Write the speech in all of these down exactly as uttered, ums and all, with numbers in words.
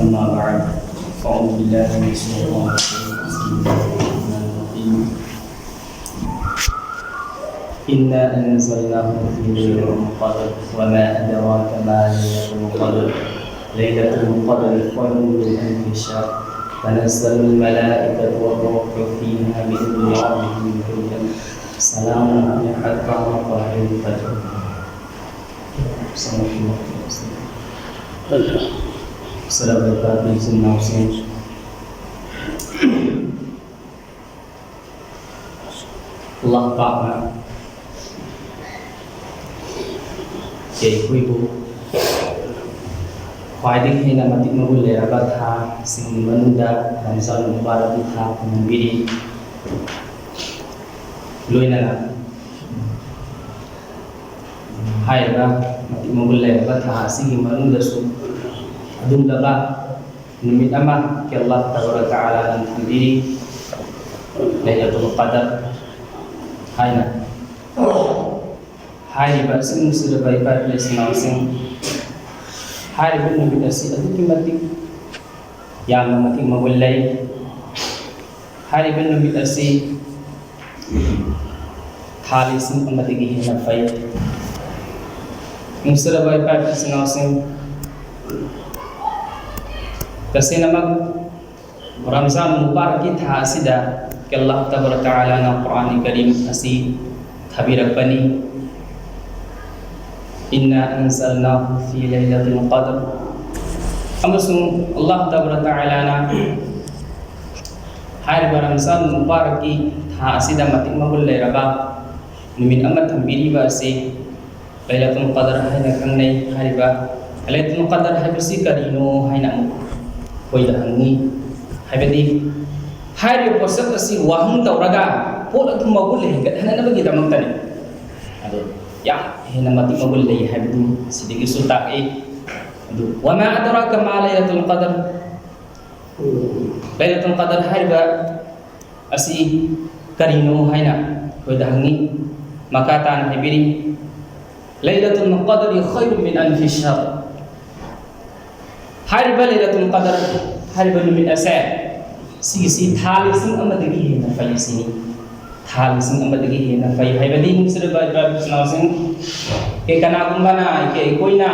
أما بعد، أعوذ بالله من الشيطان الرجيم. بسم الله الرحمن الرحيم. إنا أنزلناه في ليلة القدر، وما أدراك ما ليلة القدر، ليلة القدر خير من ألف شهر، تنزل الملائكة والروح فيها بإذن ربهم من كل أمر، سلام هي حتى مطلع الفجر. Sura Al-Fatihah. Allah Ta'ala ꯑꯩꯈꯣꯏꯕꯨ ꯈ꯭ꯋꯥꯏꯗꯒꯤ ꯍꯦꯟꯅ ꯃꯇꯤꯛ ꯃꯒꯨꯟ ꯂꯩꯔꯕ ꯊꯥꯁꯤꯡꯒꯤ ꯃꯅꯨꯡꯗ ꯔꯝꯖꯥꯟ ꯃꯨꯕꯥꯔꯛꯀꯤ ꯊꯥ ꯐꯪꯍꯟꯕꯤꯔꯤ꯫ ꯂꯣꯏꯅꯅ ꯍꯥꯏꯔꯤꯕ ꯃꯇꯤꯛ ꯃꯒꯨꯟ ꯂꯩꯔꯕ ꯊꯥ ꯑꯁꯤꯒꯤ ꯃꯅꯨꯡꯗꯁꯨ ꯑꯗꯨꯒꯨꯝꯂꯕ ꯅꯨꯃꯤꯠ ꯑꯃ ꯑꯜꯂꯥꯍ ꯇꯕꯥꯔꯛ ꯇꯥꯂꯥꯅ ꯊꯝꯕꯤꯔꯤ, ꯂꯩꯂꯥꯇꯨꯜ ꯀꯗꯔ ꯍꯥꯏꯅ꯫ ꯍꯥꯏꯔꯤꯕ ꯑꯁꯤ ꯅꯨꯡꯁꯤꯔꯕ ꯏꯄꯥ ꯏꯄꯨꯁꯤꯡ, ꯍꯥꯏꯔꯤꯕ ꯅꯨꯃꯤꯠ ꯑꯁꯤ ꯑꯗꯨꯛꯀꯤ ꯃꯇꯤꯛ ꯌꯥꯝꯅ ꯃꯇꯤꯛ ꯃꯒꯨꯟ ꯂꯩ꯫ ꯍꯥꯏꯔꯤꯕ ꯅꯨꯃꯤꯠ ꯑꯁꯤ ꯊꯥ ꯂꯤꯁꯤꯡ ꯑꯃꯗꯒꯤ ꯍꯦꯟꯅ ꯐꯩ꯫ ꯅꯨꯡꯁꯤꯔꯕ ꯏꯄꯥ ꯏꯄꯨꯁꯤꯡ, ꯇꯁꯦꯡꯅꯃꯛ ꯔꯝꯖꯥꯟ ꯃꯨꯕꯥꯔꯛꯀꯤ ꯊꯥ ꯑꯁꯤꯗ ꯑꯜꯂꯥꯍ ꯇꯕꯥꯔꯛ ꯇꯥꯂꯥꯅ ꯀꯨꯔꯥꯟ ꯀꯔꯤꯝ ꯑꯁꯤ ꯊꯥꯕꯤꯔꯛꯄꯅꯤ꯫ "إنا أنزلناه في ليلة القدر"꯫ ꯑꯃꯁꯨꯡ ꯑꯜꯂꯥꯍ ꯇꯕꯥꯔꯛ ꯇꯥꯂꯥꯅ ꯍꯥꯏꯔꯤꯕ ꯔꯝꯖꯥꯟ ꯃꯨꯕꯥꯔꯛꯀꯤ ꯊꯥ ꯑꯁꯤꯗ ꯃꯇꯤꯛ ꯃꯒꯨꯟ ꯂꯩꯔꯕ ꯅꯨꯃꯤꯠ ꯑꯃ ꯊꯝꯕꯤꯔꯤꯕ ꯑꯁꯤ ꯂꯩꯂꯥꯇꯨꯜ ꯀꯗꯔ ꯍꯥꯏꯅ ꯈꯪꯅꯩ꯫ ꯍꯥꯏꯔꯤꯕ ꯂꯩꯂꯥꯇꯨꯜ ꯀꯗꯔ ꯍꯥꯏꯕꯁꯤ ꯀꯔꯤꯅꯣ ꯍꯥꯏꯅ ꯑꯃꯨꯛ ꯑꯩꯈꯣꯏꯗ ꯍꯪꯉꯤ꯫ ꯍꯥꯏꯕꯗꯤ ꯍꯥꯏꯔꯤꯕ ꯄꯣꯠꯁꯛ ꯑꯁꯤ ꯋꯥꯍꯪ ꯇꯧꯔꯒ ꯄꯣꯠ ꯑꯗꯨ ꯃꯒꯨꯟ ꯍꯦꯟꯒꯠꯍꯟꯅꯕꯒꯤꯗꯃꯛꯇꯅꯤ꯫ ꯑꯗꯨ ꯌꯥꯝ ꯍꯦꯟꯅ ꯃꯇꯤꯛ ꯃꯒꯨꯟ ꯂꯩ ꯍꯥꯏꯕꯗꯨ ꯁꯤꯗꯒꯤꯁꯨ ꯇꯥꯛꯏ꯫ ꯑꯗꯨ "وما أدراك ما ليلة القدر"꯫ ꯂꯩꯂꯥꯇꯨꯜ ꯀꯗꯔ ꯍꯥꯏꯔꯤꯕ ꯑꯁꯤ ꯀꯔꯤꯅꯣ ꯍꯥꯏꯅ ꯑꯩꯈꯣꯏꯗ ꯍꯪꯉꯤ꯫ ꯃꯈꯥ ꯇꯥꯅ ꯍꯥꯏꯕꯤꯔꯤ, "ليلة القدر خير من ألف شهر"꯫ ꯍꯥꯏꯔꯤꯕ ꯂꯩꯂꯇꯨꯜ ꯀꯗꯔ ꯍꯥꯏꯔꯤꯕ ꯅꯨꯃꯤꯠ ꯑꯁꯦ, ꯁꯤꯒꯤꯁꯤ ꯊꯥ ꯂꯤꯁꯤꯡ ꯑꯃꯗꯒꯤ ꯍꯦꯟꯅ ꯐꯩ ꯁꯤꯅꯤ꯫ ꯊꯥ ꯂꯤꯁꯤꯡ ꯑꯃꯗꯒꯤ ꯍꯦꯟꯅ ꯐꯩ ꯍꯥꯏꯕꯗꯤ, ꯅꯨꯡꯁꯤꯔꯕ ꯏꯕꯥ ꯏꯄꯨꯁꯤꯡꯅꯥꯎꯁꯤꯡ, ꯀꯦ ꯀꯅꯥꯒꯨꯝꯕꯅ, ꯀꯦ ꯑꯩꯈꯣꯏꯅ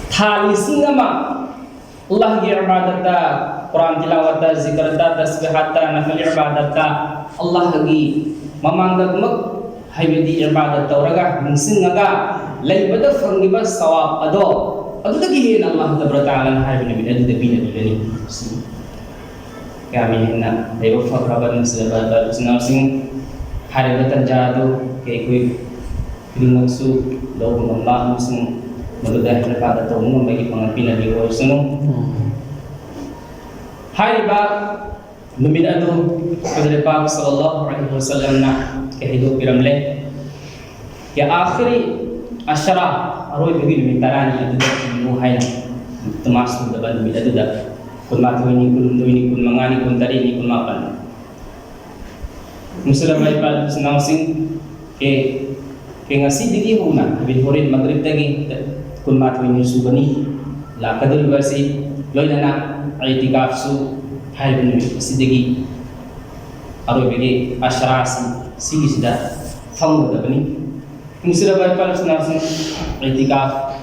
ꯊꯥ ꯂꯤꯁꯤꯡ ꯑꯃ ꯑꯜꯂꯥꯍꯒꯤ ꯏꯕꯥꯗꯠꯇ, ꯀꯨꯔꯥꯟ ꯇꯤꯂꯥꯋꯠꯇ, ꯖꯤꯀꯔꯗ, ꯇꯁꯕꯤꯍꯥꯠꯇ, ꯅꯐꯜ ꯏꯕꯥꯗꯠꯇ, ꯑꯜꯂꯥꯍꯒꯤ ꯃꯃꯥꯡꯗꯃꯛ ꯍꯥꯏꯕꯗꯤ ꯏꯕꯥꯗꯠ ꯇꯧꯔꯒ ꯅꯤꯡꯁꯤꯡꯉꯒ ꯂꯩꯕꯗ ꯐꯪꯂꯤꯕ ꯁꯋꯥꯕ ꯑꯗꯣ, ꯑꯗꯨꯗꯒꯤ ꯍꯦꯟꯅ ꯑꯜꯂꯥꯍ ꯇꯕꯥꯔꯛ ꯇꯥꯂꯥꯅ ꯍꯥꯏꯕ ꯅꯨꯃꯤꯠ ꯑꯗꯨꯗ ꯄꯤꯅꯕꯤꯒꯅꯤ꯫ ꯌꯥꯝꯅ ꯍꯦꯟꯅ ꯂꯥꯏꯕꯛ ꯐꯈ꯭ꯔꯕ ꯅꯨꯡꯁꯤꯔꯕ ꯏꯆꯤꯟ ꯏꯅꯥꯎꯁꯤꯡ, ꯍꯥꯏꯔꯤꯕ ꯇꯟꯖꯥ ꯑꯗꯨ ꯑꯩꯈꯣꯏ ꯈꯨꯗꯤꯡꯃꯛꯁꯨ ꯂꯧꯕ ꯉꯝꯕ ꯑꯃꯁꯨꯡ ꯃꯗꯨꯗ ꯍꯦꯟꯅ ꯇꯧꯕ ꯉꯝꯕꯒꯤ ꯄꯥꯡꯒꯜ ꯄꯤꯅꯕꯤꯌꯨ ꯑꯣꯏꯁꯅꯨ꯫ ꯍꯥꯏꯔꯤꯕ ꯅꯨꯃꯤꯠ ꯑꯗꯨ ꯍꯖꯔꯠ ꯄꯥꯛ ꯁꯜꯂꯜꯂꯥꯍꯨ ꯑꯂꯩꯍꯤ ꯋꯁꯜꯂꯝꯅ ꯀꯩ ꯍꯥꯏꯗꯣꯛꯄꯤꯔꯝꯂꯦ? "ꯌꯥ ꯑꯥꯈꯤꯔꯤ ꯑꯁꯔꯥ, ꯑꯔꯣꯏꯕꯒꯤ ꯅꯨꯃꯤꯠ ꯇꯔꯥꯅꯤ ꯑꯗꯨꯗ ꯊꯤꯌꯨ" ꯍꯥꯏꯅ꯫ ꯇꯃꯥꯁ ꯁꯨꯗꯕ ꯅꯨꯃꯤꯠ ꯑꯗꯨꯗ, ꯀꯨꯟꯃꯥꯊꯣꯏꯅꯤ, ꯀꯨꯟꯍꯨꯝꯗꯣꯏꯅꯤ, ꯀꯨꯟꯃꯉꯥꯅꯤ, ꯀꯨꯟꯇꯔꯦꯠꯅꯤ, ꯀꯨꯟꯃꯥꯄꯟꯅꯤ꯫ ꯅꯨꯡꯁꯤꯔꯕ ꯏꯄꯥ ꯏꯆꯤꯟ ꯏꯅꯥꯎꯁꯤꯡ, ꯑꯦ, ꯑꯦ, ꯉꯁꯤꯗꯒꯤ ꯍꯧꯅ, ꯍꯥꯏꯕꯗꯤ ꯍꯣꯔꯦꯟ ꯃꯒ꯭ꯔꯤꯕꯇꯒꯤ ꯀꯨꯟꯃꯥꯊꯣꯏꯅꯤ ꯁꯨꯕꯅꯤ ꯂꯥꯛꯀꯗꯧꯔꯤꯕ ꯑꯁꯤ, ꯂꯣꯏꯅꯅ ꯏꯇꯤꯀꯥꯐꯁꯨ ꯍꯥꯏꯔꯤꯕ ꯅꯨꯃꯤꯠ ꯑꯁꯤꯗꯒꯤ ꯑꯔꯣꯏꯕꯒꯤ ꯑꯁꯔꯥꯁꯤ ꯁꯤꯒꯤꯁꯤꯗ ꯐꯝꯒꯗꯕꯅꯤ꯫ ꯅꯨꯡꯁꯤꯔꯕ ꯏꯄꯥ ꯏꯆꯤꯟ ꯏꯅꯥꯎꯁꯤꯡ, ꯏꯇꯤꯀꯥꯐ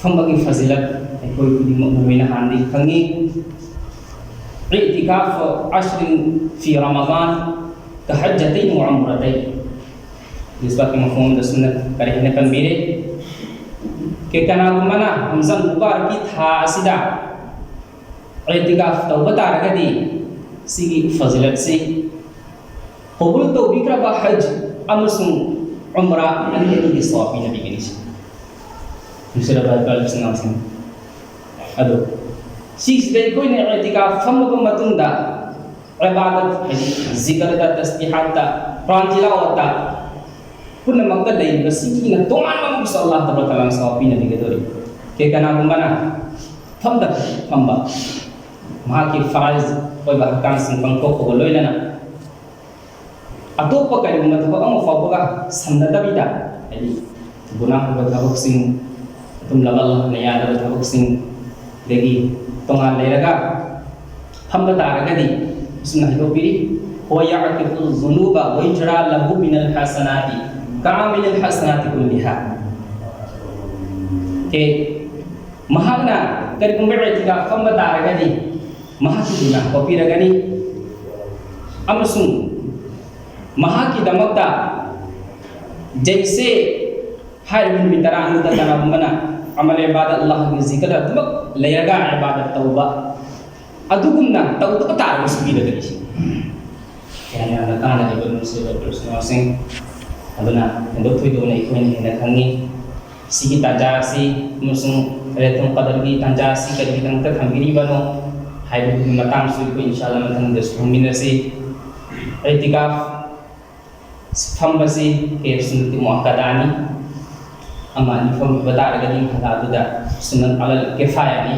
ꯐꯝꯕꯒꯤ ꯐꯖꯤꯂꯠ ꯑꯩꯈꯣꯏ ꯈꯨꯗꯤꯡꯃꯛꯅ ꯂꯣꯏꯅ ꯍꯥꯟꯅꯗꯤ ꯈꯪꯉꯤ꯫ "ꯏꯇꯤꯀꯥꯐ ꯑꯁ꯭ꯔꯤꯟ ꯐꯤ ꯔꯃꯗꯥꯟ ꯀꯍꯖꯇꯩꯟ ꯋ ꯎꯝꯔꯇꯩꯟ"꯫ ꯍꯗꯤꯁ ꯄꯥꯛꯀꯤ ꯃꯐꯝ ꯑꯃꯗ ꯁꯨꯝꯅ ꯀꯔꯤ ꯍꯥꯏꯅ ꯄꯟꯕꯤꯔꯦ? ꯀꯦ ꯀꯅꯥꯒꯨꯝꯕꯅ ꯔꯝꯖꯥꯟ ꯃꯨꯕꯥꯔꯛꯀꯤ ꯊꯥ ꯑꯁꯤꯗ ꯏꯇꯤꯀꯥꯐ ꯇꯧꯕ ꯇꯥꯔꯒꯗꯤ, ꯁꯤꯒꯤ ꯐꯖꯤꯂꯠꯁꯤ ꯀꯕꯨꯜ ꯇꯧꯕꯤꯈ꯭ꯔꯕ ꯍꯖ ꯑꯃꯁꯨꯡ ꯎꯝꯔꯥ ꯑꯅꯤ ꯑꯅꯤꯒꯤ ꯁꯋꯥꯕ ꯄꯤꯅꯕꯤꯒꯅꯤ꯫ ꯅꯨꯡꯁꯤꯔꯕ ꯏꯄꯥ ꯏꯆꯤꯟ ꯏꯅꯥꯎꯁꯤꯡ, ꯑꯗꯣ ꯁꯤꯁꯤꯗ ꯑꯩꯈꯣꯏꯅ ꯏꯇꯤꯀꯥꯐ ꯐꯝꯃꯕ ꯃꯇꯨꯡꯗ ꯏꯕꯥꯗꯠ, ꯍꯥꯏꯗꯤ ꯖꯤꯀꯔꯗ, ꯇꯁꯕꯤꯍꯥꯠꯇ, ꯀꯨꯔꯥꯟ ꯇꯤꯂꯥꯋꯠꯇ, ꯄꯨꯝꯅꯃꯛꯇ ꯂꯩꯔꯤꯕꯁꯤꯒꯤꯅ ꯇꯣꯉꯥꯟꯕ ꯑꯃꯒꯤꯁꯨ ꯑꯜꯂꯥꯍ ꯇꯕꯥꯔꯛ ꯇꯥꯂꯥꯅ ꯁꯋꯥꯕ ꯄꯤꯅꯕꯤꯒꯗꯧꯔꯤ꯫ ꯀꯦ ꯀꯅꯥꯒꯨꯝꯕꯅ ꯐꯝꯗ ꯐꯝꯕ, ꯃꯍꯥꯛꯀꯤ ꯐꯔꯥꯏꯖ ꯑꯣꯏꯕ ꯑꯍꯀꯥꯝꯁꯤꯡ ꯄꯥꯡꯊꯣꯛꯄꯒ ꯂꯣꯏꯅꯅ ꯑꯇꯣꯞꯄ ꯀꯔꯤꯒꯨꯝꯕ ꯊꯕꯛ ꯑꯃ ꯐꯥꯎꯕꯒ ꯁꯝꯅꯗꯕꯤꯗ, ꯍꯥꯏꯗꯤ ꯒꯨꯅꯥꯍ ꯑꯣꯏꯕ ꯊꯕꯛꯁꯤꯡ, ꯑꯗꯨꯝ ꯂꯕꯜꯅ ꯌꯥꯗꯕ ꯊꯕꯛꯁꯤꯡ, ꯗꯒꯤ ꯇꯣꯉꯥꯟ ꯂꯩꯔꯒ ꯐꯝꯕ ꯇꯥꯔꯒꯗꯤ, ꯑꯁꯨꯝꯅ ꯍꯥꯏꯗꯣꯛꯄꯤꯔꯤ: "هو يعتق الذنوب ويجرى له من الحسنات كامل الحسنات كلها"꯫ ꯑꯦ, ꯃꯍꯥꯛꯅ ꯀꯔꯤꯒꯨꯝꯕ ꯏꯇꯤꯀꯥꯐ ꯐꯝꯕ ꯇꯥꯔꯒꯗꯤ, ꯃꯍꯥꯛꯀꯤ ꯒꯨꯅꯥꯍ ꯀꯣꯛꯄꯤꯔꯒꯅꯤ, ꯑꯃꯁꯨꯡ ꯃꯍꯥꯛꯀꯤꯗꯃꯛꯇ ꯖꯩꯁꯦ ꯍꯥꯏꯔꯤꯕ ꯅꯨꯃꯤꯠ ꯇꯔꯥꯅꯤꯗ ꯀꯅꯥꯒꯨꯝꯕꯅ ꯑꯃꯜ ꯏꯕꯥꯗꯠ, ꯑꯜꯂꯥꯍꯒꯤ ꯖꯤꯀꯔ ꯑꯗꯨꯃꯛ ꯂꯩꯔꯒ ꯏꯕꯥꯗꯠ ꯇꯧꯕ ꯑꯗꯨꯒꯨꯝꯅ ꯇꯧꯗꯕ ꯇꯥꯔꯒꯁꯨ ꯄꯤꯔꯒꯅꯤ꯫ ꯌꯥꯝ ꯌꯥꯝꯅ ꯀꯥꯟꯅꯔꯤꯕ ꯅꯨꯡꯁꯤꯕ ꯄ꯭ꯔꯁꯅꯥꯁꯤꯡ ꯑꯗꯨꯅ ꯍꯦꯟꯗꯣꯛ ꯊꯣꯏꯗꯣꯛꯅ ꯑꯩꯈꯣꯏꯅ ꯍꯦꯟꯅ ꯈꯪꯉꯤ꯫ ꯁꯤꯒꯤ ꯇꯥꯟꯖꯥ ꯑꯁꯤ ꯑꯃꯁꯨꯡ ꯂꯩꯂꯥꯇꯨꯜ ꯀꯗꯔꯒꯤ ꯇꯥꯟꯖꯥ ꯑꯁꯤ ꯀꯔꯤꯒꯤꯗꯃꯛꯇ ꯊꯝꯕꯤꯔꯤꯕꯅꯣ ꯍꯥꯏꯕꯗꯨꯒꯤ ꯃꯇꯥꯡꯁꯨ ꯑꯩꯈꯣꯏ ꯏꯟꯁꯥ ꯑꯜꯂꯥꯍ ꯃꯊꯪꯗꯁꯨ ꯈꯪꯃꯤꯟꯅꯁꯤ꯫ ꯏꯇꯤꯀꯥꯐ ꯐꯝꯕꯁꯤ ꯀꯦꯞ ꯁꯨꯟꯅꯠ ꯃꯨꯑꯛꯀꯗꯥꯅꯤ꯫ ꯑꯃ ꯑꯅꯤ ꯐꯝꯈꯤꯕ ꯇꯥꯔꯒꯗꯤ ꯃꯍꯜꯂꯥꯗꯨꯗ ꯁꯨꯟꯅꯠ ꯑꯂꯜ ꯀꯤꯐꯥꯌꯥꯅꯤ꯫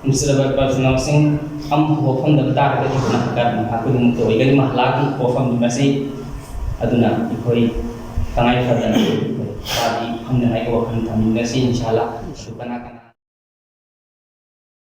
ꯅꯨꯡꯁꯤꯔꯕ ꯄ꯭ꯔꯁꯅꯥꯁꯤꯡ, ꯑꯃꯐꯥꯎꯕ ꯐꯝꯗꯕ ꯇꯥꯔꯒꯗꯤ ꯒꯨꯅꯥꯍꯒꯥꯔ ꯃꯍꯥꯛ ꯈꯨꯗꯤꯡꯃꯛꯇ ꯑꯣꯏꯒꯅꯤ꯫ ꯃꯍꯜꯂꯥꯒꯤ ꯋꯥꯐꯝꯅꯤ ꯃꯁꯤ꯫ ꯑꯗꯨꯅ ꯑꯩꯈꯣꯏ ꯇꯉꯥꯏ ꯐꯗꯅ ꯋꯥꯗꯤ ꯐꯝꯅꯉꯥꯏꯒꯤ ꯋꯥꯈꯜ ꯊꯝꯃꯤꯟꯅꯁꯤ ꯏꯟꯁꯥ ꯑꯜꯂꯥꯍ꯫ ꯑꯗꯨ ꯀꯅꯥ ꯀꯅꯥ